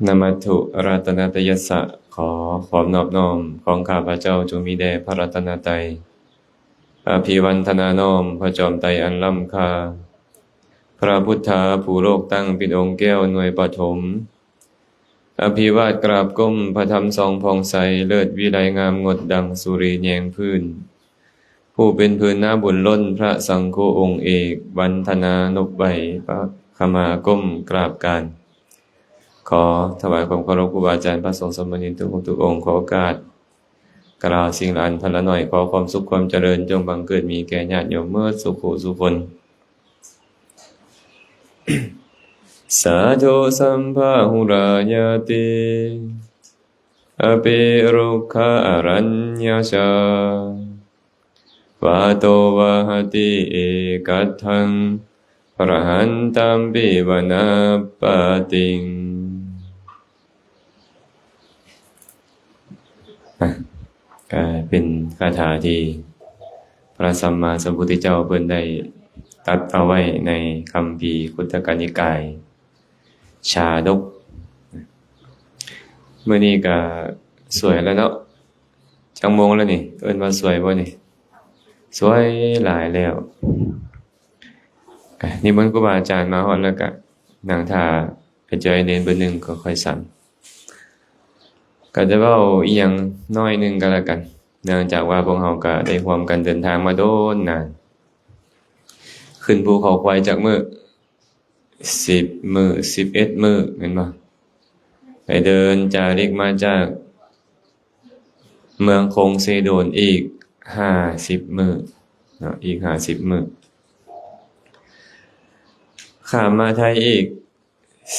ນະມັດຖຸລັດຕະນະຕະຍັດສະ ຂໍຄວາມນອບນ້ອມຂອງຂ້າພະເຈົ້າຈົ່ງມີແດ່ພະລັດຕະນະໄຕ. ອະພິວັນທະນານ້ອມພະຈອມໄຕອັນລ້ຳຄ່າ, ພະພຸດທາຜູ້ໂລກຕັ້ງເປັນອົງແກ້ວໜ່ວຍປະຖົມ. ອະພິວາດກາບກົ້ມພະທຳສ່ອງຜ່ອງໃສ, ເລີດວິໄລງາມງົດດັ່ງສຸລີແຍງພື້ນ. ຜູ້ເປັນພື້ນນາບຸນລົ້ນພະສັງໂຄອົງເອກ, ວັນທະນານົບໄຫວ້ ປະຂະມາກົ້ມກາບການ. ຂໍຖວາຍຄວາມເຄົາລົບຄູບາອາຈານ ພະສົງສາມະເນນທຸກອົງທຸກອົງ, ຂໍໂອກາດ ກ່າວສິ່ງລະອັນພັນລະໜ້ອຍ, ຂໍຄວາມສຸກຄວາມຈະເລີນຈົ່ງບັງເກີດມີແກ່ຍາດໂຍມເໝິດສູ່ຜູ້ສູ່ຄົນ. ສາທຸ ສັບພະຫຸຣາຍາຕິ ອະປິລຸກຂະອະລັນຍະຊາ ວາໂຕວາຫະຕິເອກັດທັງ ອະລະຫັນຕັມປິວະນາປະຕິງ. ອ່ະ ກະເປັນຄາຖາທີ່ພະສຳມາສຳພຸດທະເຈົ້າເພິ່ນໄດ້ຕັດເອົາໄວ້ໃນຄຳພີຄຸດທະກະນິກາຍ ຊາດົກ. ມື້ນີ້ກະສວຍແລ້ວເນາະ. ຈັກໂມງແລ້ວນີ້? ເອີ້ນວ່າສວຍບໍ່ນີ້? ສວຍຫຼາຍແລ້ວ. ກະນິມົນຄູບາອາຈານມາຮອດແລ້ວກະນັ່ງຖ້າໄປເຈີໄອ້ເນນເບີໜຶ່ງກໍຄ່ອຍສັນ. ກະຈະເວົ້າອີ່ຫຍັງໜ້ອຍໜຶ່ງກໍແລ້ວກັນ, ເນື່ອງຈາກວ່າພວກເຮົາກະໄດ້ຮ່ວມກັນເດີນທາງມາດົນນານ. ຂຶ້ນພູເຂົາຄວາຍຈັກມື້? ສິບມື້ ສິບເອັດມື້ແມ່ນບໍ່? ໄດ້ເດີນຈາລິກມາຈາກເມືອງຄົງເຊໂດນອີກຫ້າສິບມື້ເນາະ, ອີກຫ້າສິບມື້. ຂ້າມມາໄທອີກ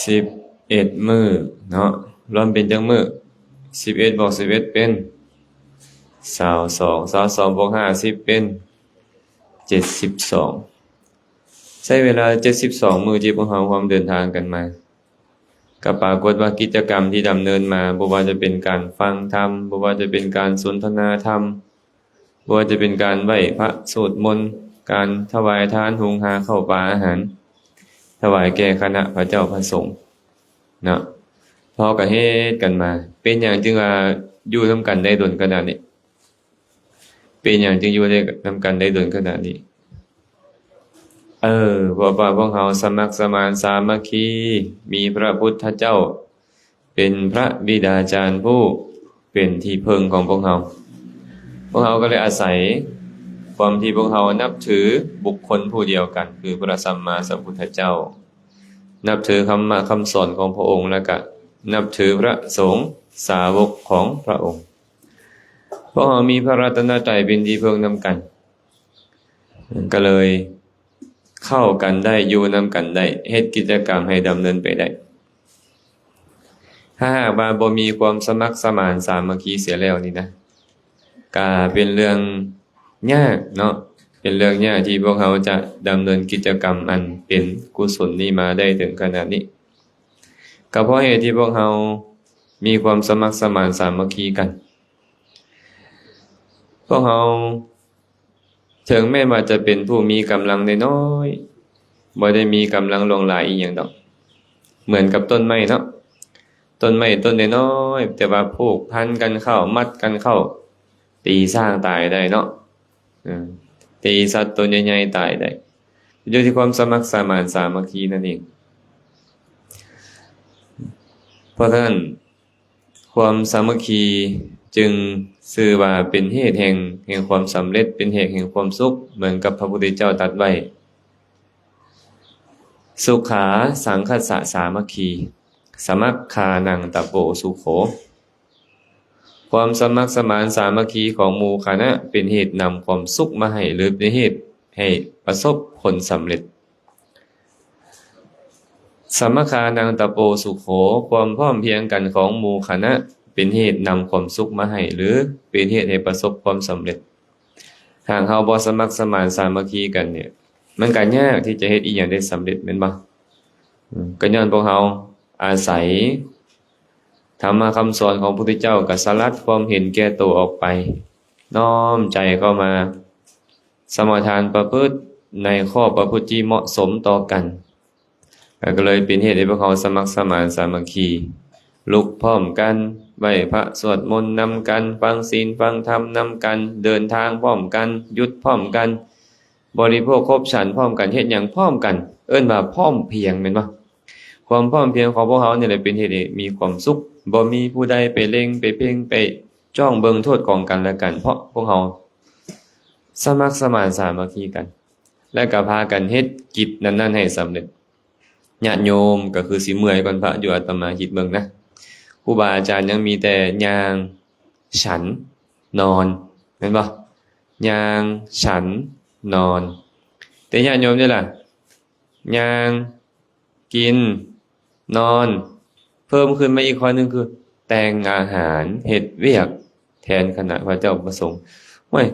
ສິບເອັດມື້ເນາະ, ລວມເປັນຈັກມື້? ສິບເອັດບວກສິບເອັດເປັນຊາວສອງ, ຊາວສອງບວກຫ້າສິບເປັນເຈັດສິບສອງ. ໃຊ້ເວລາເຈັດສິບສອງມື້ທີ່ພວກເຮົາຮ່ວມເດີນທາງກັນມາ, ກໍປາກົດວ່າກິດຈະກຳທີ່ດຳເນີນມາ, ບໍ່ວ່າຈະເປັນການຟັງທຳ, ບໍ່ວ່າຈະເປັນການສົນທະນາທຳ, ບໍ່ວ່າຈະເປັນການໄຫວ້ພະ, ສວດມົນ, ການຖວາຍທານ, ຫຸງຫາເຂົ້າປາອາຫານ, ຖວາຍແກ່ຄະນະພະເຈົ້າພະສົງເນາະ, ເຮົາກໍເຮັດກັນມາ. ເປັນຫຍັງຈຶ່ງວ່າຢູ່ນຳກັນໄດ້ດົນຂະໜາດນີ້? ເປັນຫຍັງຈຶ່ງຢູ່ໄດ້ນຳກັນໄດ້ດົນຂະໜາດນີ້? ເອີ ເພາະວ່າພວກເຮົາສະໝັກສະໝານສາມັກຄີ, ມີພະພຸດທະເຈົ້າເປັນພະບິດາຈານຜູ້ເປັນທີ່ເພິ່ງຂອງພວກເຮົາ. ພວກເຮົາກໍເລີຍອາໄສຄວາມທີ່ພວກເຮົານັບຖືບຸກຄົນຜູ້ດຽວກັນ ຄືພະສຳມາສຳພຸດທະເຈົ້າ, ນັບຖືທຳມະຄຳສອນຂອງພະອົງ ແລະ ກະນັບຖືພະສົງສາວົກຂອງພະອົງ. ພວກເຮົາມີພະລັດຕະນະໄຕເປັນທີ່ເພິ່ງນຳກັນ, ກໍເລີຍເຂົ້າກັນໄດ້, ຢູ່ນຳກັນໄດ້, ເຮັດກິດຈະກຳໃຫ້ດຳເນີນໄປໄດ້. ຖ້າຫາກວ່າບໍ່ມີຄວາມສະໝັກສະໝານສາມັກຄີເສຍແລ້ວນີ້ນະ, ກະເປັນເລື່ອງຍາກເນາະ, ເປັນເລື່ອງຍາກທີ່ພວກເຮົາຈະດຳເນີນກິດຈະກຳອັນເປັນກຸສົນນີ້ມາໄດ້ເຖິງຂະໜາດນີ້. ກໍເພາະເຫດທີ່ພວກເຮົາມີຄວາມສະໝັກສະໝານສາມັກຄີກັນ. ພວກເຮົາເຖິງແມ່ນວ່າຈະເປັນຜູ້ມີກຳລັງນ້ອຍໆ, ບໍ່ໄດ້ມີກຳລັງຫຼວງຫຼາຍອີ່ຫຍັງດອກ, ເໝືອນກັບຕົ້ນໄມ້ເນາະ, ຕົ້ນໄມ້ຕົ້ນນ້ອຍໆ ແຕ່ວ່າຜູກພັນກັນເຂົ້າ, ມັດກັນເຂົ້າ, ຕີຊ້າງຕາຍໄດ້ເນາະ, ເອີ ຕີສັດໂຕໃຫຍ່ໆຕາຍໄດ້, ຢູ່ທີ່ຄວາມສະໝັກສະໝານສາມັກຄີນັ້ນເອງ. ເພາະສະນັ້ນ ຄວາມສາມັກຄີຈຶ່ງຊື່ວ່າເປັນເຫດແຫ່ງ, ແຫ່ງຄວາມສຳເລັດ, ເປັນເຫດແຫ່ງຄວາມສຸກ, ເໝືອນກັບພະພຸດທະເຈົ້າຕັດໄວ້, ສຸຂາສັງຄັດສະສາມັກຄີ, ສະມັກຄານັງຕະໂປສຸໂຂ. ຄວາມສະໝັກສະໝານສາມັກຄີຂອງໝູ່ຄະນະເປັນເຫດນຳຄວາມສຸກມາໃຫ້ ຫຼື ເປັນເຫດໃຫ້ປະສົບຜົນສຳເລັດ. ສະມັກຄານັງຕະໂປສຸໂຂ, ຄວາມພ້ອມພຽງກັນຂອງໝູ່ຄະນະເປັນເຫດນຳຄວາມສຸກມາໃຫ້ ຫຼື ເປັນເຫດໃຫ້ປະສົບຄວາມສຳເລັດ. ຫາກເຮົາບໍ່ສະໝັກສະໝານສາມັກຄີກັນນີ້, ມັນກໍຍາກທີ່ຈະເຮັດອີ່ຫຍັງໄດ້ສຳເລັດ, ແມ່ນບໍ່? ອືມ, ກໍຍ້ອນພວກເຮົາອາໄສທຳມະຄຳສອນຂອງພະພຸດທະເຈົ້າ, ກໍສະຫຼັດຄວາມເຫັນແກ່ໂຕອອກໄປ, ນ້ອມໃຈເຂົ້າມາ ສະມາທານປະພຶດໃນຂໍ້ປະພຶດທີ່ເໝາະສົມຕໍ່ກັນ, ກໍເລີຍເປັນເຫດໃຫ້ພວກເຮົາສະໝັກສະໝານສາມັກຄີ. ລຸກພ້ອມກັນ, ໄຫວ້ພະສວດມົນນຳກັນ, ຟັງສິນຟັງທຳນຳກັນ, ເດີນທາງພ້ອມກັນ, ຢຸດພ້ອມກັນ, ບໍລິໂພກຄົບສັນພ້ອມກັນ, ເຮັດຫຍັງພ້ອມກັນ, ເອີ້ນວ່າພ້ອມພຽງແມ່ນບໍ່? ຄວາມພ້ອມພຽງຂອງພວກເຮົານີ້ແຫຼະເປັນເຫດໃຫ້ມີຄວາມສຸກ, ບໍ່ມີຜູ້ໃດໄປເລັງໄປເພັ່ງໄປຈ້ອງເບິ່ງໂທດຂອງກັນແລະກັນ, ເພາະພວກເຮົາສະໝັກສະໝານສາມັກຄີກັນ ແລະກໍພາກັນເຮັດກິດນັ້ນໆໃຫ້ສຳເລັດ. ຍາດໂຍມກໍຄືຊິເມື່ອຍກ່ອນພະຢູ່ ອາດຕະມາຄິດເບິ່ງນະ. ຄູບາອາຈານຍັງມີແຕ່ຍ່າງ, ສັນ, ນອນ ແມ່ນບໍ່? ຍ່າງ, ສັນ, ນອນ. ແຕ່ຍາດໂຍມນີ້ລະ? ຍ່າງ, ກິນ, ນອນ, ເພີ່ມຂຶ້ນມາອີກຂໍ້ໜຶ່ງຄືແຕ່ງອາຫານ, ເຮັດວຽກແທນຄະນະພະເຈົ້າພະສົງ. ໂອ້ຍ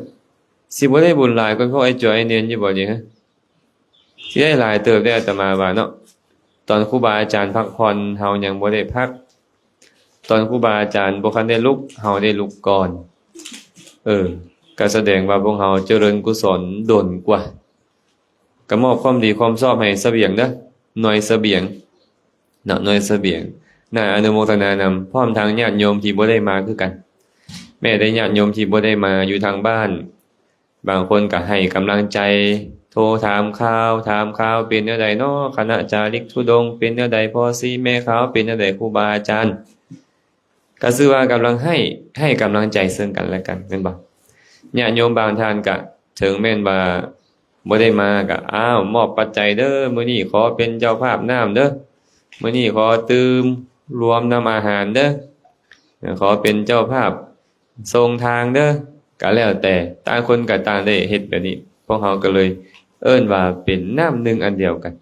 ຊິບໍ່ໄດ້ບຸນຫຼາຍກວ່າພວກໄອ້ຈອຍໄອ້ເນນຢູ່ບໍ່ນີ້? ຊິໄດ້ຫຼາຍເຕີບເດ້ ອາດຕະມາວ່າເນາະ. ຕອນຄູບາອາຈານພັກຜ່ອນ ເຮົາຍັງບໍ່ໄດ້ພັກ, ຕອນຄູບາອາຈານບໍ່ທັນໄດ້ລຸກ ເຮົາໄດ້ລຸກກ່ອນ. ເອີ ກໍສະແດງວ່າພວກເຮົາຈະເລີນກຸສົນດົນກວ່າ, ກໍມອບຄວາມດີຄວາມຊອບໃຫ້ສະບຽງເດີ້, ໜ່ວຍສະບຽງເນາະ, ໜ່ວຍສະບຽງ. ໜ້າອະນຸໂມທະນານຳ ພ້ອມທັງຍາດໂຍມທີ່ບໍ່ໄດ້ມາຄືກັນ. ແມ້ແຕ່ຍາດໂຍມທີ່ບໍ່ໄດ້ມາຢູ່ທາງບ້ານ, ບາງຄົນກໍໃຫ້ກຳລັງໃຈ, ໂທຖາມຂ່າວ, ຖາມຂ່າວເປັນແນວໃດເນາະ, ຄະນະຈາລິກທຸດົງເປັນແນວໃດ, ພໍ່ຊີແມ່ຂາວເປັນແນວໃດ, ຄູບາອາຈານ, ກໍຊື່ວ່າກຳລັງໃຫ້, ໃຫ້ກຳລັງໃຈເຊິ່ງກັນແລະກັນ ແມ່ນບໍ່? ຍາດໂຍມບາງທ່ານກໍເຖິງແມ່ນວ່າບໍ່ໄດ້ມາ ກໍ ອ້າວ ມອບປັດໄຈເດີ້, ມື້ນີ້ຂໍເປັນເຈົ້າພາບນ້ຳເດີ້, ມື້ນີ້ຂໍຕື່ມລວມນຳອາຫານເດີ້, ຂໍເປັນເຈົ້າພາບ ສົ່ງທາງເດີ້, ກໍແລ້ວແຕ່, ຕ່າງຄົນກໍຕ່າງໄດ້ເຮັດແບບນີ້. ພວກເຮົາກໍເລີຍເອີ້ນວ່າເປັນນ້ຳໜຶ່ງອັນດຽວກັນ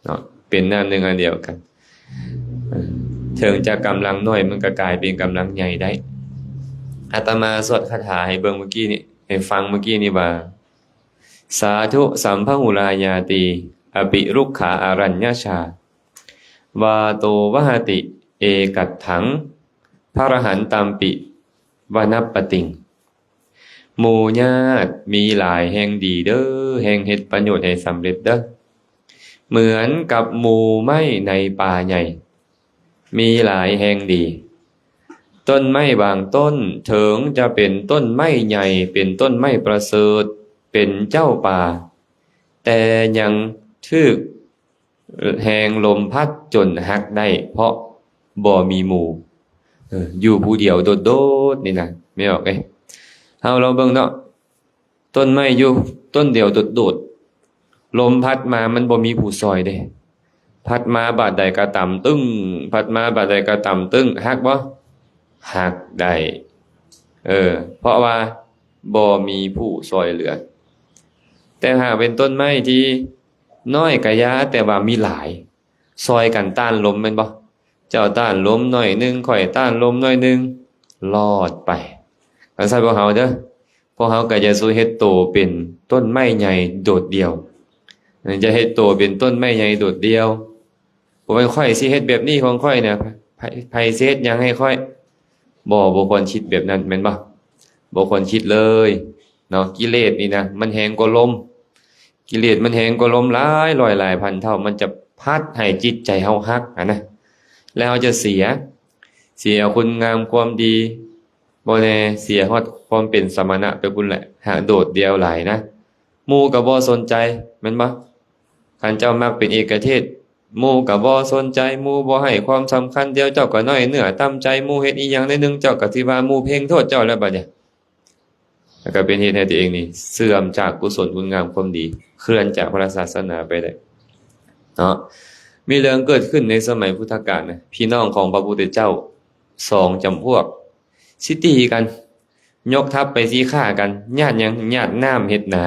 ເນາະ, ເປັນນ້ຳໜຶ່ງອັນດຽວກັນ. ເອີ ເຖິງຈະກຳລັງໜ້ອຍ ມັນກໍກາຍເປັນກຳລັງໃຫຍ່ໄດ້. ອາດຕະມາສວດຄາຖາໃຫ້ເບິ່ງເມື່ອກີ້ນີ້, ໃຫ້ຟັງເມື່ອກີ້ນີ້ວ່າ ສາທຸ ສຳພະຫຸລາຍາຕີ ອະປິ ລຸກຂາ ອະລັນຍະຊາ ວາໂຕ ວະຫະຕິ ເອກັດຖັງ ພະລະຫັນຕັມປິ ວະນັບປະຕິງ. ໝູ່ຍາດມີຫຼາຍແຫ່ງດີເດີ້, ແຫ່ງເຮັດປະໂຫຍດໃຫ້ສຳເລັດເດີ້. ເໝືອນກັບໝູ່ໄມ້ໃນປ່າໃຫຍ່ ມີຫຼາຍແຫ່ງດີ. ຕົ້ນໄມ້ບາງຕົ້ນເຖິງຈະເປັນຕົ້ນໄມ້ໃຫຍ່, ເປັນຕົ້ນໄມ້ປະເສີດ, ເປັນເຈົ້າປ່າ, ແຕ່ຍັງຖືກແຮງລົມພັດຈົນຫັກໄດ້ ເພາະບໍ່ມີໝູ່. ເອີ ຢູ່ຜູ້ດຽວໂດດໆນີ້ນະ, ແມ່ນບໍ່ເອີຍ? ເຮົາລອງເບິ່ງເນາະ, ຕົ້ນໄມ້ຢູ່ຕົ້ນດຽວໂດດໆ, ລົມພັດມາມັນບໍ່ມີຜູ້ຊ່ອຍເດ້. ພັດມາບາດໃດກໍຕຳຕຶ້ງ, ພັດມາບາດໃດກໍຕຳຕຶ້ງ, ຫັກບໍ່? ຫັກໄດ້. ເອີ ເພາະວ່າບໍ່ມີຜູ້ຊ່ອຍເຫຼືອ. ແຕ່ຫາກເປັນຕົ້ນໄມ້ທີ່ນ້ອຍກະຢ່າ, ແຕ່ວ່າມີຫຼາຍ ຊ່ອຍກັນຕ້ານລົມແມ່ນບໍ່? ເຈົ້າຕ້ານລົມໜ້ອຍໜຶ່ງ, ຂ້ອຍຕ້ານລົມໜ້ອຍໜຶ່ງ, ລອດໄປ. ຄັນຊັ້ນພວກເຮົາເດີ້, ພວກເຮົາກໍຢ່າສູ່ເຮັດໂຕເປັນຕົ້ນໄມ້ໃຫຍ່ໂດດດ່ຽວ. ຢ່າເຮັດໂຕເປັນຕົ້ນໄມ້ໃຫຍ່ໂດດດ່ຽວ. ບໍ່ແມ່ນຂ້ອຍຊິເຮັດແບບນີ້ຂອງຂ້ອຍນະ, ໃຜ, ໃຜຊິເຮັດຫຍັງໃຫ້ຂ້ອຍ? ບໍ່, ບໍ່ຄວນຄິດແບບນັ້ນແມ່ນບໍ່? ບໍ່ຄວນຄິດເລີຍເນາະ. ກິເລດນີ້ນະ ມັນແຮງກວ່າລົມ. ກິເລດມັນແຮງກວ່າລົມຫຼາຍຮ້ອຍຫຼາຍພັນເທົ່າ, ມັນຈະພັດໃຫ້ຈິດໃຈເຮົາຫັກຫັ້ນນະ, ແລ້ວເຮົາຈະເສຍ, ເສຍຄຸນງາມຄວາມດີ, ບໍ່ແນ່ເສຍຮອດຄວາມເປັນສະມະນະໄປພຸ້ນແຫຼະ. ຫາກໂດດດ່ຽວຫຼາຍນະ, ໝູ່ກໍບໍ່ສົນໃຈ, ແມ່ນບໍ່? ຄັນເຈົ້າມັກເປັນເອກະເທດ, ໝູ່ກໍບໍ່ສົນໃຈ, ໝູ່ບໍ່ໃຫ້ຄວາມສຳຄັນ, ດຽວເຈົ້າກໍນ້ອຍເນື້ອຕ່ຳໃຈ, ໝູ່ເຮັດອີ່ຫຍັງໜ້ອຍໜຶ່ງ, ເຈົ້າກໍຊິວ່າໝູ່ເພງໂທດເຈົ້າແລ້ວບັດນີ້. ແລ້ວກໍເປັນເຫດໃຫ້ຕົວເອງນີ້ເສື່ອມຈາກກຸສົນຄຸນງາມຄວາມດີ, ເຄື່ອນຈາກພະລະສາສະໜາໄປໄດ້ເນາະ. ມີເລື່ອງເກີດຂຶ້ນໃນສະໄໝພຸດທະການນະ, ພີ່ນ້ອງຂອງພະພຸດທະເຈົ້າສອງຈຳພວກ ຊິຕີກັນ, ຍົກທັບໄປຊິຂ້າກັນ, ຍາດຫຍັງ? ຍາດນ້ຳເຮັດນາ.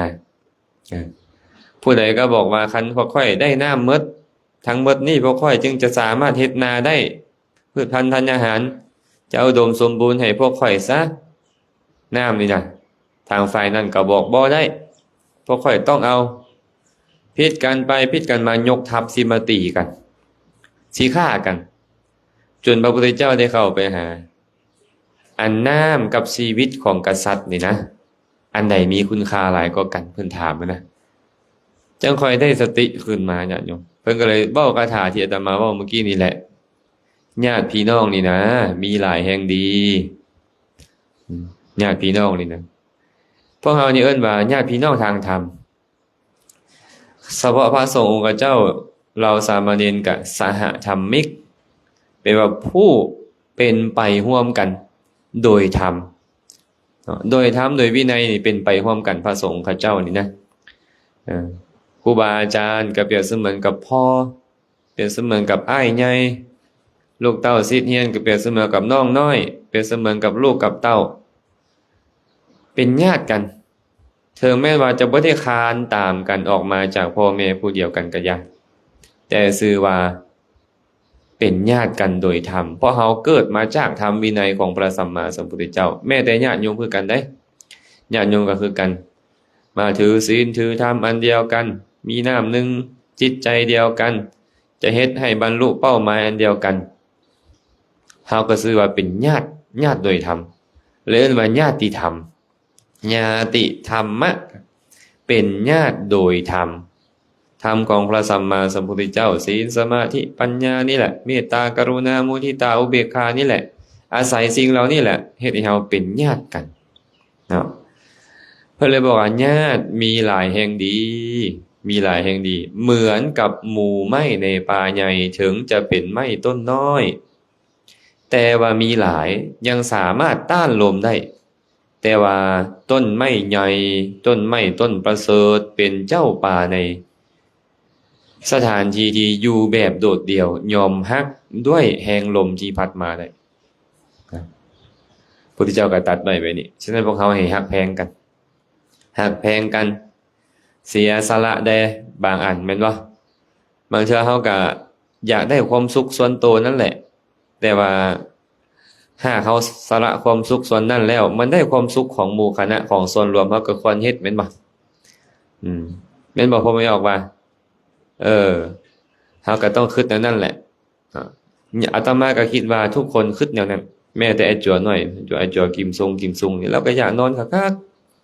ເອີ ຜູ້ໃດກໍບອກວ່າ ຄັນພວກຂ້ອຍໄດ້ນ້ຳໝົດ ທັງໝົດນີ້ ພວກຂ້ອຍຈຶ່ງຈະສາມາດເຮັດນາໄດ້, ພືດພັນທານອາຫານຈະອຸດົມສົມບູນໃຫ້ພວກຂ້ອຍຊະ. ນ້ຳນີ້ນະ, ທາງຝ່າຍນັ້ນກໍບອກບໍ່ໄດ້, ພວກຂ້ອຍຕ້ອງເອົາ. ຜິດກັນໄປຜິດກັນມາ, ຍົກທັບຊິມາຕີກັນ, ຊິຂ້າກັນ, ຈົນພະພຸດທະເຈົ້າໄດ້ເຂົ້າໄປຫາ. ອັນນ້ຳກັບຊີວິດຂອງກະສັດນີ້ນະ, ອັນໃດມີຄຸນຄ່າຫຼາຍກວ່າກັນ? ເພິ່ນຖາມນະ. ຈັ່ງຄ່ອຍໄດ້ສະຕິຂຶ້ນມາ, ຍາດໂຍມ. ເພິ່ນກໍເລີຍເວົ້າຄາຖາທີ່ອາດຕະມາເວົ້າເມື່ອກີ້ນີ້ແຫຼະ. ຍາດພີ່ນ້ອງນີ້ນະ ມີຫຼາຍແຫ່ງດີ. ອາ ຍາດພີ່ນ້ອງນີ້ນະ ພວກເຮົານີ້ເອີ້ນວ່າຍາດພີ່ນ້ອງທາງທຳ. ສະເພາະພະສົງອົງຄະເຈົ້າ ເຫຼົ່າສາມະເນນກະສະຫະທຳມິກ ແປວ່າຜູ້ເປັນໄປຮ່ວມກັນໂດຍທຳເນາະ. ໂດຍທຳ ໂດຍວິໄນນີ້ເປັນໄປຮ່ວມກັນ ພະສົງອົງຄະເຈົ້ານີ້ນະ. ເອີ ຄູບາອາຈານກະປຽບສະເໝືອນກັບພໍ່ ປຽບສະເໝືອນກັບອ້າຍໃຫຍ່, ລູກເຕົ້າສິດຮຽນກໍປຽບສະເໝືອນກັບນ້ອງນ້ອຍ, ປຽບສະເໝືອນກັບລູກກັບເຕົ້າ, ເປັນຍາດກັນ. ເຖິງແມ່ນວ່າຈະບໍ່ໄດ້ຄານຕາມກັນອອກມາຈາກພໍ່ແມ່ຜູ້ດຽວກັນກໍຢ່າ, ແຕ່ຊື່ວ່າເປັນຍາດກັນໂດຍທຳ, ເພາະເຮົາເກີດມາຈາກທຳວິໄນຂອງພະສຳມາສຳພຸດທະເຈົ້າ. ແມ້ແຕ່ຍາດໂຍມຄືກັນເດ້, ຍາດໂຍມກໍຄືກັນ, ມາຖືສິນຖືທຳອັນດຽວກັນ, ມີນ້ຳໜຶ່ງຈິດໃຈດຽວກັນ, ຈະເຮັດໃຫ້ບັນລຸເປົ້າໝາຍອັນດຽວກັນ, ເຮົາກໍຊື່ວ່າເປັນຍາດ, ຍາດໂດຍທຳ, ເອີ້ນວ່າຍາດຕິທຳ, ຍາຕິທຳມະ, ເປັນຍາດໂດຍທຳ, ທຳຂອງພະສຳມາສຳພຸດທະເຈົ້າ, ສິນ, ສະມາທິ, ປັນຍານີ້ແຫຼະ, ເມດຕາ, ກະລຸນາ, ມຸທິຕາ, ອຸເບກຂານີ້ແຫຼະ, ອາໄສສິ່ງເຫຼົ່ານີ້ແຫຼະ ເຮັດໃຫ້ເຮົາເປັນຍາດກັນ. ເນາະ ເພິ່ນເລີຍບອກວ່າ ຍາດມີຫຼາຍແຫ່ງດີ, ມີຫຼາຍແຫ່ງດີ ເໝືອນກັບໝູ່ໄມ້ໃນປ່າໃຫຍ່, ເຖິງຈະເປັນໄມ້ຕົ້ນນ້ອຍ ແຕ່ວ່າມີຫຼາຍ ຍັງສາມາດຕ້ານລົມໄດ້, ແຕ່ວ່າຕົ້ນໄມ້ໃຫຍ່, ຕົ້ນໄມ້ຕົ້ນປະເສີດ ເປັນເຈົ້າປ່າໃນສະຖານທີ່ທີ່ຢູ່ແບບໂດດດ່ຽວ ຍ່ອມຫັກດ້ວຍແຮງລົມທີ່ພັດມາໄດ້. ພຸດທະເຈົ້າກໍຕັດໄວ້ແບບນີ້. ສະນັ້ນພວກເຮົາໃຫ້ຮັກແພງກັນ, ຮັກແພງກັນ, ເສຍສະຫຼະແດ່ບາງອັນ ແມ່ນບໍ່? ບາງເທື່ອເຮົາກໍຢາກໄດ້ຄວາມສຸກສ່ວນໂຕນັ້ນແຫຼະ, ແຕ່ວ່າຫາກເຮົາສະຫຼະຄວາມສຸກສ່ວນນັ້ນແລ້ວ ມັນໄດ້ຄວາມສຸກຂອງໝູ່ຄະນະ ຂອງສ່ວນລວມ ເຮົາກໍຄວນເຮັດ ແມ່ນບໍ່? ອືມ ແມ່ນບໍ່? ພໍ່ແມ່ອອກວ່າ ເອີ ເຮົາກໍຕ້ອງຄິດແນວນັ້ນແຫຼະ. ອາ ອາດຕະມາກໍຄິດວ່າທຸກຄົນຄິດແນວນັ້ນ, ແມ້ແຕ່ໄອ້ຈົວນ້ອຍ, ຈົວ, ໄອ້ຈົວກິມຊຸງ, ກິມຊຸງນີ້ ລາວກໍຢາກນອນຄັກ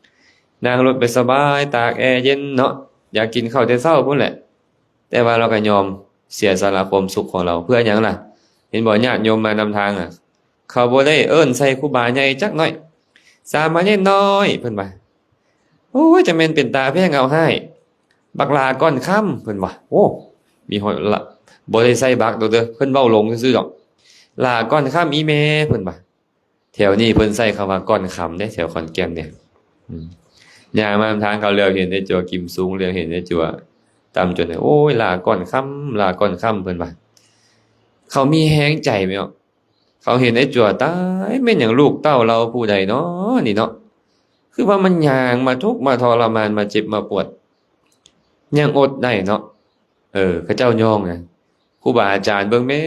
ໆ, ນັ່ງລົດໄປສະບາຍ, ຕາກແອເຢັນເນາະ, ຢາກກິນເຂົ້າແຕ່ເຊົ້າພຸ້ນແຫຼະ, ແຕ່ວ່າລາວກໍຍອມເສຍສະຫຼະຄວາມສຸກຂອງລາວ. ເພື່ອຫຍັງລະ? ເຫັນບໍ່? ຍາດໂຍມມານຳທາງນະ, ເຂົາບໍ່ໄດ້ເອີ້ນໃສ່ຄູບາໃຫຍ່ຈັກໜ້ອຍ, ສາມະເນນນ້ອຍ ເພິ່ນວ່າ. ໂອ້ຍ ຈະແມ່ນເປັນຕາແພງເອົາຮ້າຍ, ບັກຫຼ້າກ້ອນຄຳ ເພິ່ນວ່າ. ໂອ້ ມີຮອດລະ, ບໍ່ໄດ້ໃສ່ບັກດອກເດີ, ເພິ່ນເວົ້າລົງຊື່ໆດອກ. ຫຼ້າກ້ອນຄຳອີ່ແມ່ ເພິ່ນວ່າ. ແຖວນີ້ເພິ່ນໃຊ້ຄຳວ່າກ້ອນຄຳເດ້, ແຖວຂອນແກ່ນນີ້. ອືມ ຍ່າງມານຳທາງ ເຂົາຫຼຽວເຫັນໄອ້ຈົວກິມຊຸງ, ຫຼຽວເຫັນໄອ້ຈົວຕຳຈົນ, ໂອ້ຍ ຫຼ້າກ້ອນຄຳ, ຫຼ້າກ້ອນຄຳ ເພິ່ນວ່າ. ເຂົາມີແຮງໃຈແມ່ນບໍ່? ເຂົາເຫັນໄອ້ຈົວ ຕາຍ ແມ່ນຫຍັງລູກເຕົ້າລາວຜູ້ໃດເນາະນີ້ເນາະ, ຄືວ່າມັນຍ່າງມາທຸກມາທໍລະມານ ມາເຈັບມາປວດ ຍັງອົດໄດ້ເນາະ. ເອີ ເຂົາເຈົ້າຍ້ອງນະ, ຄູບາອາຈານເບິ່ງແມ້,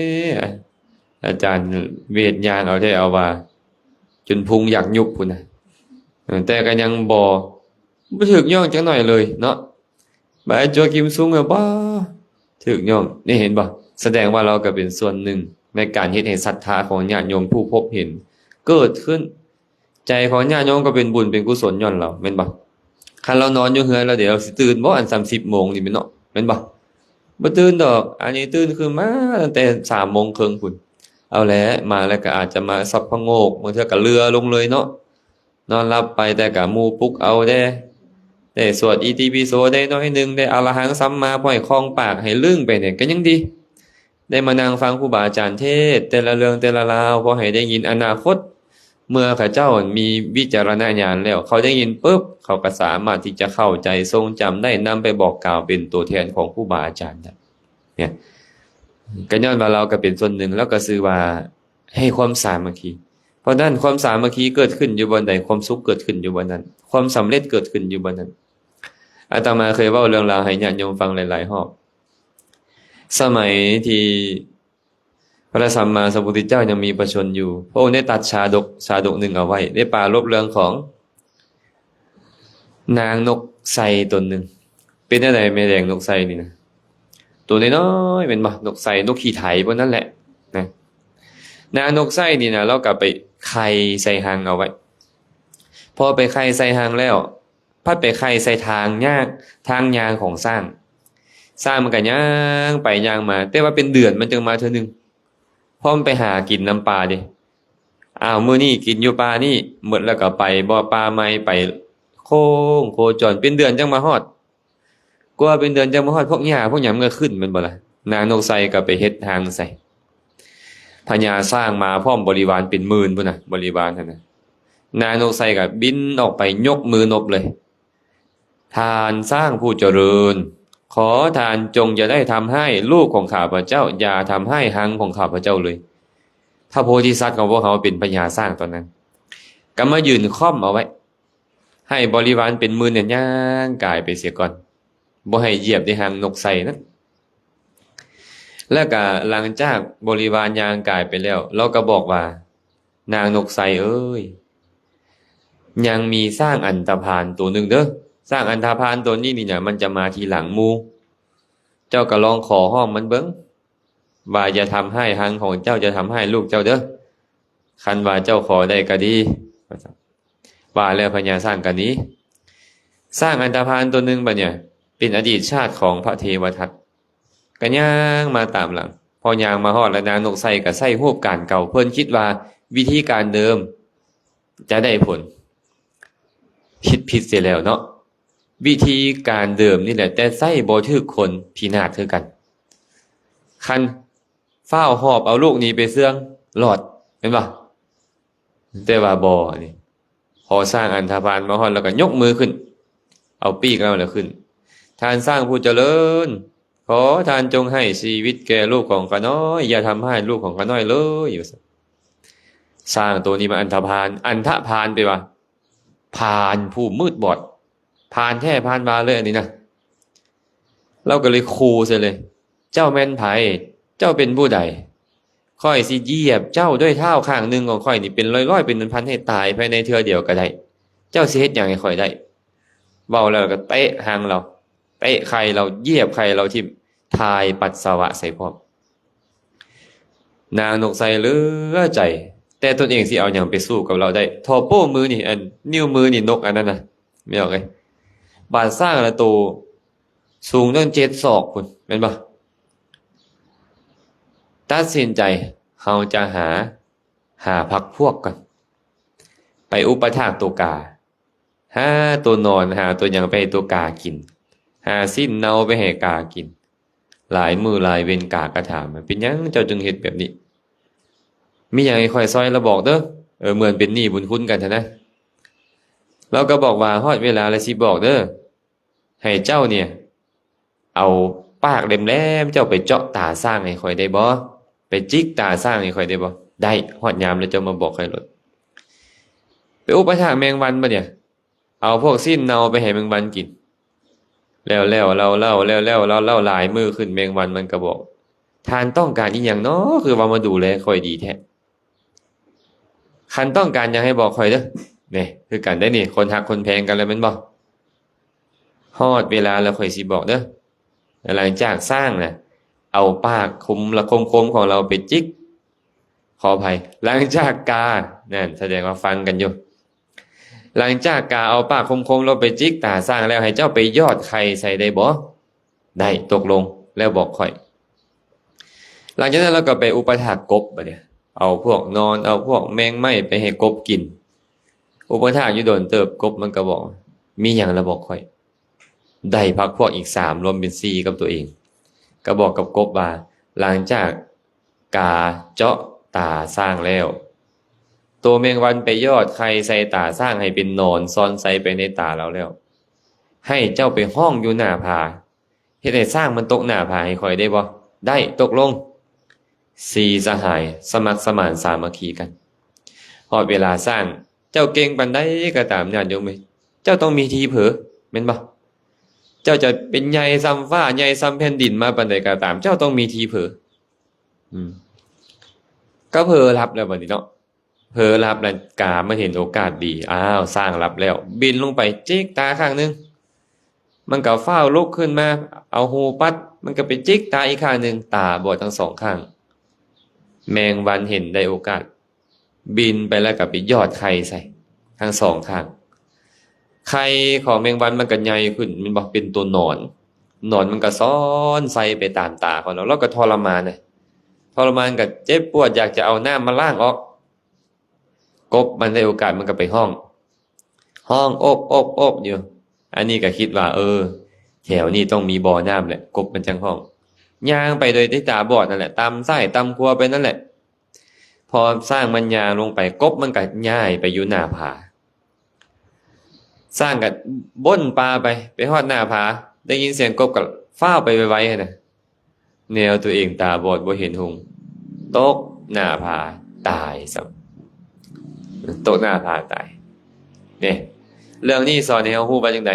ອາຈານເວດຍ່າງເອົາແທ້ເອົາວ່າ ຈົນພຸງຢາກຍຸບພຸ້ນນະ, ເອີ ແຕ່ກໍຍັງບໍ່, ບໍ່ຖືກຍ້ອງຈັກໜ້ອຍເລີຍເນາະ. ບາດຈົວກິມຊຸງກໍບໍ່ຖືກຍ້ອງ. ນີ້ເຫັນບໍ່? ສະແດງວ່າລາວກໍເປັນສ່ວນໜຶ່ງໃນການເຮັດໃຫ້ສັດທາຂອງຍາດໂຍມຜູ້ພົບເຫັນເກີດຂຶ້ນ. ໃຈຂອງຍາດໂຍມກໍເປັນບຸນເປັນກຸສົນຍ້ອນລາວ ແມ່ນບໍ່? ຄັນລາວນອນຢູ່ເຮືອນລາວ ດຽວລາວຊິຕື່ນບໍ່? ອັນຊ່ຳສິບໂມງນີ້ແມ່ນເນາະ, ແມ່ນບໍ່? ບໍ່ຕື່ນດອກ. ອັນນີ້ຕື່ນຂຶ້ນມາຕັ້ງແຕ່ສາມໂມງເຄິ່ງພຸ້ນ. ເອົາແຫຼະ, ມາແລ້ວກໍອາດຈະມາສັບພະໂງກ, ບາງເທື່ອກໍເຫຼືອລົງເລີຍເນາະ. ນອນຫຼັບໄປແຕ່ກະໝູ່ປຸກເອົາແດ່, ໄດ້ສວດອິຕິປິໂສໄດ້ໜ້ອຍໜຶ່ງ, ໄດ້ອະລະຫັງສຳມາ ພໍໃຫ້ຄ່ອງປາກໃຫ້ລຶ້ງໄປນີ້ກໍຍັງດີ. ໄດ້ມານັ່ງຟັງຄູບາອາຈານເທດແຕ່ລະເລື່ອງແຕ່ລະລາວ ພໍໃຫ້ໄດ້ຍິນ. ອະນາຄົດ ເມື່ອເຂົາເຈົ້າມີວິຈາລະນະຍານແລ້ວ, ເຂົາໄດ້ຍິນປຶບ ເຂົາກໍສາມາດທີ່ຈະເຂົ້າໃຈ ຊົງຈຳໄດ້, ນຳໄປບອກກ່າວເປັນຕົວແທນຂອງຄູບາອາຈານໄດ້. ເນຍ ກໍຍ້ອນວ່າລາວກໍເປັນສ່ວນໜຶ່ງ, ລາວກໍຊື່ວ່າ ໃຫ້ຄວາມສາມັກຄີ. ເພາະນັ້ນ ຄວາມສາມັກຄີເກີດຂຶ້ນຢູ່ບ່ອນໃດ, ຄວາມສຸກເກີດຂຶ້ນຢູ່ບ່ອນນັ້ນ, ຄວາມສຳເລັດເກີດຂຶ້ນຢູ່ບ່ອນນັ້ນ. ອາດຕະມາເຄີຍເວົ້າເລື່ອງລາວໃຫ້ຍາດໂຍມຟັງຫຼາຍໆຮອບ. ສະໄໝທີ່ພະສຳມາສຳພຸດທະເຈົ້າຍັງມີພະຊົນຢູ່, ພະອົງໄດ້ຕັດຊາດົກ, ຊາດົກໜຶ່ງເອົາໄວ້, ໄດ້ປາລົບເລື່ອງຂອງ ນາງນົກໄຊຕົນໜຶ່ງ. ເປັນແນວໃດແມ່ແດງນົກໄຊນີ້ນະ? ໂຕນ້ອຍໆ ແມ່ນບໍ່? ນົກໄຊ, ນົກຂີ້ໄຖພວກນັ້ນແຫຼະນະ. ນາງນົກໄຊນີ້ນະ ລາວກໍໄປໄຂ່ໃສ່ຮັງເອົາໄວ້. ພໍໄປໄຂ່ໃສ່ຮັງແລ້ວ ພັດໄປໄຂ່ໃສ່ທາງຍ່າງ, ທາງຍ່າງຂອງຊ້າງ. ຊ້າງມັນກໍຍ່າງໄປຍ່າງມາ, ແຕ່ວ່າເປັນເດືອນມັນຈຶ່ງມາເທື່ອໜຶ່ງ. ພ້ອມໄປຫາກິນນຳປ່າເດ້. ອ້າວ ມື້ນີ້ກິນຢູ່ປ່ານີ້ໝົດແລ້ວກໍໄປບໍ່ປ່າໃໝ່ ໄປໂຄ້ງໂຄຈອນ ເປັນເດືອນຈັ່ງມາຮອດ. ກວ່າເປັນເດືອນຈັ່ງມາຮອດ ພວກຫຍ້າພວກຫຍັງມັນກໍຂຶ້ນແມ່ນບໍ່ລະ? ນາງນົກໄຊກໍໄປເຮັດຮັງໃສ່. ພະຍາຊ້າງມາພ້ອມບໍລິວານເປັນໝື່ນພຸ້ນນະ ບໍລິວານຫັ້ນນະ. ນາງນົກໄຊກໍບິນອອກໄປຍົກມືນົບເລີຍ. ທ່ານຊ້າງຜູ້ຈະເລີນ, ຂໍທ່ານຈົ່ງຢ່າໄດ້ທຳຮ້າຍລູກຂອງຂ້າພະເຈົ້າ, ຢ່າທຳຮ້າຍຮັງຂອງຂ້າພະເຈົ້າເລີຍ. ພະໂພທິສັດຂອງພວກເຮົາເປັນພະຍາຊ້າງຕອນນັ້ນ ກໍມາຢືນຄ້ອມເອົາໄວ້ ໃຫ້ບໍລິວານເປັນໝື່ນນັ້ນຍ່າງກາຍໄປເສຍກ່ອນ, ບໍ່ໃຫ້ຢຽບໄດ້ຮັງນົກໄຊນັ້ນ. ແລ້ວກໍຫຼັງຈາກບໍລິວານຍ່າງກາຍໄປແລ້ວ ລາວກໍບອກວ່າ, ນາງນົກໄຊເອີຍ, ຍັງມີຊ້າງອັນທະພານໂຕໜຶ່ງເດີ້. ຊ້າງອັນທະພານໂຕນີ້ນີ້ນະ ມັນຈະມາທີຫຼັງໝູ່. ເຈົ້າກໍລອງຂໍຮ້ອງມັນເບິ່ງ ວ່າຢ່າທຳຮ້າຍຮັງຂອງເຈົ້າ, ຢ່າທຳຮ້າຍລູກເຈົ້າເດີ້. ຄັນວ່າເຈົ້າຂໍໄດ້ກໍດີ. ວ່າແລ້ວພະຍາຊ້າງກໍໜີ. ຊ້າງອັນທະພານໂຕໜຶ່ງບັດນີ້ເປັນອະດີດຊາດຂອງພະເທວະທັດ ກໍຍ່າງມາຕາມຫຼັງ. ພໍຍ່າງມາຮອດແລ້ວ ນາງນົກໄຊກໍໃຊ້ຮູບການເກົ່າ. ເພິ່ນຄິດວ່າວິທີການເດີມຈະໄດ້ຜົນ. ຄິດຜິດເສຍແລ້ວເນາະ. ວິທີການເດີມນີ້ແຫຼະ ແຕ່ໃຊ້ບໍ່ຖືກຄົນ ພິນາດຄືກັນ. ຄັນຟ້າວຫອບເອົາລູກໜີໄປເຊື່ອງ ລອດ ແມ່ນບໍ່? ແຕ່ວ່າບໍ່ ອັນນີ້ ພໍຊ້າງອັນທະພານມາຮອດແລ້ວກໍຍົກມືຂຶ້ນ ເອົາປີກລາວແລ້ວຂຶ້ນ. ທ່ານຊ້າງຜູ້ຈະເລີນ, ຂໍທ່ານຈົ່ງໃຫ້ຊີວິດແກ່ລູກຂອງຂ້ານ້ອຍ, ຢ່າທຳຮ້າຍລູກຂອງຂ້ານ້ອຍເລີຍ. ຊ້າງໂຕນີ້ມັນອັນທະພານ, ອັນທະພານແປວ່າພານຜູ້ມືດບອດ, ພານແທ້ພານວ່າເລີຍອັນນີ້ນະ. ລາວກໍເລີຍຂູ່ໃສ່ເລີຍ, ເຈົ້າແມ່ນໃຜ? ເຈົ້າເປັນຜູ້ໃດ? ຂ້ອຍຊິຢຽບເຈົ້າດ້ວຍເທົ້າຂ້າງໜຶ່ງຂອງຂ້ອຍນີ້ເປັນຮ້ອຍໆ ເປັນພັນໆ ໃຫ້ຕາຍພາຍໃນເທື່ອດຽວກໍໄດ້. ເຈົ້າຊິເຮັດຫຍັງໃຫ້ຂ້ອຍໄດ້? ເວົ້າແລ້ວກໍເຕະຮັງລາວ, ເຕະໄຂ່ລາວ, ຢຽບໄຂ່ລາວຖິ້ມ, ຖ່າຍປັດສະວະໃສ່ພ້ອມ. ນາງນົກໄຊເຫຼືອໃຈ, ແຕ່ຕົນເອງຊິເອົາຫຍັງໄປສູ້ກັບລາວໄດ້? ເທົ່າໂປ້ມືນີ້, ອັນ ນິ້ວມືນີ້ນົກອັນນັ້ນນະ, ແມ່ນບໍ່ເອີຍ? ບາດຊ້າງລະໂຕສູງຕັ້ງເຈັດສອກພຸ້ນ ແມ່ນບໍ່? ຕັດສິນໃຈ, ເຮົາຈະຫາ, ຫາພັກພວກກ່ອນ, ໄປອຸປະຖາກໂຕກາ, ຫາໂຕໜອນ, ຫາໂຕຫຍັງໄປໃຫ້ໂຕກາກິນ, ຫາຊີ້ນເນົ່າໄປໃຫ້ກາກິນ. ຫຼາຍມື້ຫຼາຍເວັນ ກາກໍຖາມວ່າ, ເປັນຫຍັງເຈົ້າຈຶ່ງເຮັດແບບນີ້? ມີຫຍັງໃຫ້ຂ້ອຍຊ່ອຍລະບອກເດີ້. ເອີ, ເໝືອນເປັນໜີ້ບຸນຄຸນກັນຫັ້ນນະ. ລາວກໍບອກວ່າ, ຮອດເວລາລະຊິບອກເດີ້. ໃຫ້ເຈົ້ານີ້ເອົາປາກແຫຼມໆ ເຈົ້າໄປເຈາະຕາຊ້າງໃຫ້ຂ້ອຍໄດ້ບໍ່? ໄປຈິກຕາຊ້າງໃຫ້ຂ້ອຍໄດ້ບໍ່? ໄດ້, ຮອດຍາມແລ້ວເຈົ້າມາບອກຂ້ອຍໂລດ. ໄປອຸປະຖາກແມງວັນບາດນີ້, ເອົາພວກຊີ້ນເນົ່າໄປໃຫ້ແມງວັນກິນ. ແລ້ວໆ ເລົ່າໆ ແລ້ວໆ ເລົ່າໆ ຫຼາຍມື້ຂຶ້ນ ແມງວັນມັນກໍບອກ, ທ່ານຕ້ອງການອີ່ຫຍັງນໍ? ຄືວ່າມາດູແລຂ້ອຍດີແທ້. ຄັນຕ້ອງການຫຍັງໃຫ້ບອກຂ້ອຍເດີ້. ນີ້ ຄືກັນໄດ໋ນີ້, ຄົນຮັກຄົນແພງກັນແລ້ວແມ່ນບໍ່? ຮອດເວລາແລ້ວຂ້ອຍຊິບອກເດີ້. ຫຼັງຈາກຊ້າງນະ ເອົາປາກຄົມລະຄົມໆຂອງລາວໄປຈິກ, ຂໍອະໄພ, ຫຼັງຈາກກາ, ນັ້ນ ສະແດງວ່າຟັງກັນຢູ່. ຫຼັງຈາກກາເອົາປາກຄົມໆລາວໄປຈິກຕາຊ້າງແລ້ວ, ໃຫ້ເຈົ້າໄປຢອດໄຂ່ໃສ່ໄດ້ບໍ່? ໄດ້, ຕົກລົງ, ແລ້ວບອກຂ້ອຍ. ຫຼັງຈາກນັ້ນລາວກໍໄປອຸປະຖາກກົບ, ບາດນີ້ເອົາພວກໜອນ, ເອົາພວກແມງໄມ້ໄປໃຫ້ກົບກິນ. ອຸປະຖາກຢູ່ດົນເຕີບ, ກົບມັນກໍບອກ, ມີຫຍັງລະບອກຂ້ອຍ. ໄດ້ພັກພວກອີກສາມ ລວມເປັນສີ່ກັບຕົວເອງ, ກໍບອກກັບກົບວ່າ ຫຼັງຈາກກາເຈາະຕາຊ້າງແລ້ວ, ໂຕແມງວັນໄປຢອດໄຂ່ໃສ່ຕາຊ້າງໃຫ້ເປັນໜອນຊອນໄຊໄປໃນຕາລາວແລ້ວ, ໃຫ້ເຈົ້າໄປຮ້ອງຢູ່ໜ້າຜາ, ເຮັດໃຫ້ຊ້າງມັນຕົກໜ້າຜາໃຫ້ຂ້ອຍໄດ້ບໍ່? ໄດ້, ຕົກລົງ. ສີ່ສະຫາຍສະໝັກສະໝານສາມັກຄີກັນ. ຮອດເວລາຊ້າງ, ເຈົ້າເກັ່ງປານໃດກໍຕາມ, ຍາດໂຍມເອີຍ, ເຈົ້າຕ້ອງມີທີ່ເຜີ, ແມ່ນບໍ່? ເຈົ້າຈະເປັນໃຫຍ່ສ່ຳຟ້າ, ໃຫຍ່ສ່ຳແຜ່ນດິນມາປານໃດກໍຕາມ, ເຈົ້າຕ້ອງມີທີ່ເຜີ. ອືມ, ກໍເຜີຫຼັບແລ້ວບັດນີ້ເນາະ. ເຜີຫຼັບແລ້ວ ກາມາເຫັນໂອກາດດີ, ອ້າວ, ຊ້າງຫຼັບແລ້ວ, ບິນລົງໄປຈິກຕາຂ້າງໜຶ່ງ. ມັນກໍຟ້າວລຸກຂຶ້ນມາ, ເອົາຫູປັດ, ມັນກໍໄປຈິກຕາອີກຂ້າງໜຶ່ງ, ຕາບອດທັງສອງຂ້າງ. ແມງວັນເຫັນໄດ້ໂອກາດ, ບິນໄປແລ້ວກໍໄປຢອດໄຂ່ໃສ່ທັງສອງຂ້າງ. ໄຂ່ຂອງແມງວັນມັນກໍໃຫຍ່ຂຶ້ນ, ແມ່ນບໍ່? ເປັນໂຕໜອນ, ໜອນມັນກໍຊອນໄຊໄປຕາມຕາຂອງລາວ, ລາວກໍທໍລະມານນະ. ທໍລະມານ ກໍເຈັບປວດ ຢາກຈະເອົານ້ຳມາລ້າງອອກ. ກົບມັນໄດ້ໂອກາດ ມັນກໍໄປຮ້ອງ ຮ້ອງໂອກໆໆຢູ່. ອັນນີ້ກໍຄິດວ່າ ເອີ ແຖວນີ້ຕ້ອງມີບໍ່ນ້ຳແຫຼະ, ກົບມັນຈັ່ງຮ້ອງ. ຍ່າງໄປໂດຍທີ່ຕາບອດນັ້ນແຫຼະ, ຕຳຊ້າຍຕຳຂວາໄປນັ້ນແຫຼະ. ພໍຊ້າງມັນຍ່າງລົງໄປ, ກົບມັນກໍຍ້າຍໄປຢູ່ໜ້າຜາ. ຊ້າງກໍບົ່ນປ່າໄປ, ໄປຮອດໜ້າຜາ, ໄດ້ຍິນສຽງກົບກໍຟ້າວໄປໄວໆຫັ້ນນະ. ແນວຕົວເອງຕາບອດບໍ່ເຫັນຫຸ່ງ, ຕົກໜ້າຜາຕາຍຊ້ຳ, ຕົກໜ້າຜາຕາຍ. ນີ້ ເລື່ອງນີ້ສອນໃຫ້ເຮົາຮູ້ວ່າຈັ່ງໃດ?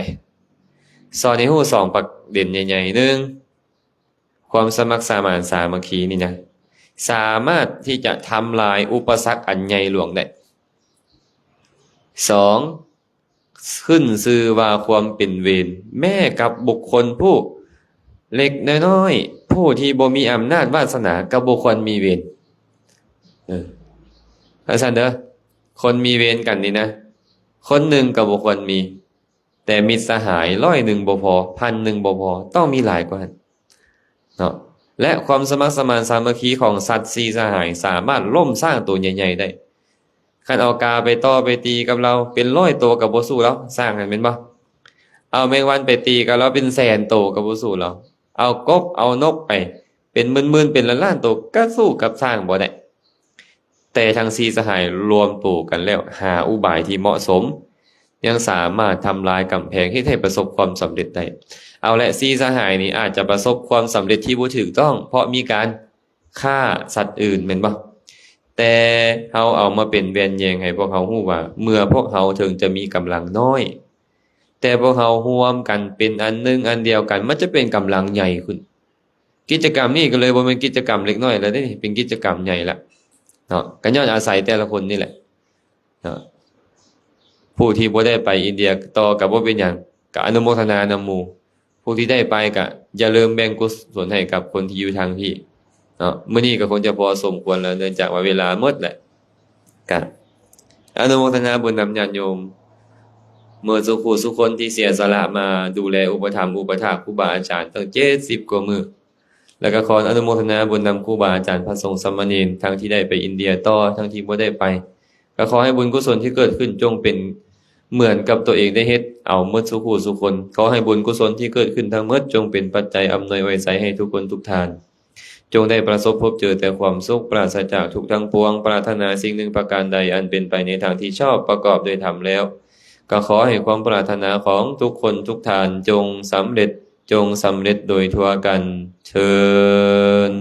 ສອນໃຫ້ຮູ້ສອງປະເດັນໃຫຍ່ໆ. ໜຶ່ງ ຄວາມສະໝັກສະໝານສາມັກຄີນີ້ນະ ສາມາດທີ່ຈະທຳລາຍອຸປະສັກອັນໃຫຍ່ຫຼວງໄດ້. ສອງ ຂຶ້ນຊື່ວ່າຄວາມເປັນເວນ ແມ້ກັບບຸກຄົນຜູ້ເລັກນ້ອຍໆ ຜູ້ທີ່ບໍ່ມີອຳນາດວາດສະໜາ ກໍບໍ່ຄວນມີເວນ. ເອີ ວ່າຊັ້ນເດີ, ຄົນມີເວນກັນນີ້ນະ ຄົນໜຶ່ງກໍບໍ່ຄວນມີ, ແຕ່ມິດສະຫາຍຮ້ອຍໜຶ່ງບໍ່ພໍ, ພັນໜຶ່ງບໍ່ພໍ, ຕ້ອງມີຫຼາຍກວ່ານັ້ນເນາະ. ແລະ ຄວາມສະໝັກສະໝານສາມັກຄີຂອງສັດສີ່ສະຫາຍ ສາມາດລົ້ມຊ້າງໂຕໃຫຍ່ໆໄດ້. ຄັນເອົາກາໄປຕໍ່ໄປຕີກັບລາວເປັນຮ້ອຍໂຕກໍບໍ່ສູ້ລາວ, ຊ້າງຫັ້ນແມ່ນບໍ່? ເອົາແມງວັນໄປຕີກັບລາວເປັນແສນໂຕກໍບໍ່ສູ້ລາວ. ເອົາກົບເອົານົກໄປເປັນໝື່ນໆເປັນລ້ານໆໂຕກໍສູ້ກັບຊ້າງບໍ່ໄດ້. ແຕ່ທັງສີ່ສະຫາຍລວມໂຕກັນແລ້ວ ຫາອຸບາຍທີ່ເໝາະສົມ ຍັງສາມາດທຳລາຍກຳແພງ ເຮັດໃຫ້ປະສົບຄວາມສຳເລັດໄດ້. ເອົາແລະ ສີ່ສະຫາຍນີ້ອາດຈະປະສົບຄວາມສຳເລັດທີ່ບໍ່ຖືກຕ້ອງ ເພາະມີການ ຂ້າສັດອື່ນແມ່ນບໍ່? ແຕ່ເຮົາເອົາມາເປັນແວ່ນແຍງໃຫ້ພວກເຮົາຮູ້ວ່າ ເມື່ອພວກເຮົາເຖິງຈະມີກຳລັງນ້ອຍ ແຕ່ພວກເຮົາຮ່ວມກັນເປັນອັນໜຶ່ງອັນດຽວກັນ ມັນຈະເປັນກຳລັງໃຫຍ່ຂຶ້ນ. ກິດຈະກຳນີ້ກໍເລີຍບໍ່ແມ່ນກິດຈະກຳເລັກນ້ອຍແລ້ວເດ້ ເປັນກິດຈະກຳໃຫຍ່ລະເນາະ. ກໍຍ້ອນອາໄສແຕ່ລະຄົນນີ້ແຫຼະເນາະ. ຜູ້ທີ່ບໍ່ໄດ້ໄປອິນເດຍຕໍ່ກໍບໍ່ເປັນຫຍັງ ກໍອະນຸໂມທະນານຳໝູ່. ຜູ້ທີ່ໄດ້ໄປກະຢ່າລືມແບ່ງກຸສົນໃຫ້ກັບຄົນທີ່ຢູ່ທາງພີ້ເນາະ. ມື້ນີ້ກໍຄົງຈະພໍສົມຄວນແລ້ວ ເນື່ອງຈາກວ່າເວລາໝົດແຫຼະ. ກະອະນຸໂມທະນາບຸນນຳຍາດໂຍມໝົດສູ່ຜູ້ສູ່ຄົນທີ່ເສຍສະຫຼະມາດູແລອຸປະຖຳອຸປະຖາກຄູບາອາຈານຕັ້ງເຈັດສິບກວ່າມື້. ແລ້ວກໍຂໍອະນຸໂມທະນາບຸນນຳຄູບາອາຈານ ພະສົງສາມະເນນ ທັງທີ່ໄດ້ໄປອິນເດຍຕໍ່ ທັງທີ່ບໍ່ໄດ້ໄປ. ກໍຂໍໃຫ້ບຸນກຸສົນທີ່ເກີດຂຶ້ນຈົ່ງເປັນເໝືອນກັບຕົວເອງໄດ້ເຮັດເອົາໝົດສູ່ຜູ້ສູ່ຄົນ. ຂໍໃຫ້ບຸນກຸສົນທີ່ເກີດຂຶ້ນທັງໝົດ ຈົ່ງເປັນປັດໄຈອຳນວຍອວຍໄຊໃຫ້ທຸກຄົນທຸກທ່ານ ຈົ່ງໄດ້ປະສົບພົບເຈີແຕ່ຄວາມສຸກ ປາສະຈາກທຸກທັງປວງ. ປາດຖະໜາສິ່ງໜຶ່ງປະການໃດ ອັນເປັນໄປໃນທາງທີ່ຊອບ ປະກອບດ້ວຍທຳແລ້ວ ກໍຂໍໃຫ້ຄວາມປາດຖະໜາຂອງທຸກຄົນທຸກທ່ານ ຈົ່ງສຳເລັດ ຈົ່ງສຳເລັດໂດຍທົ່ວກັນເທີ້ນ.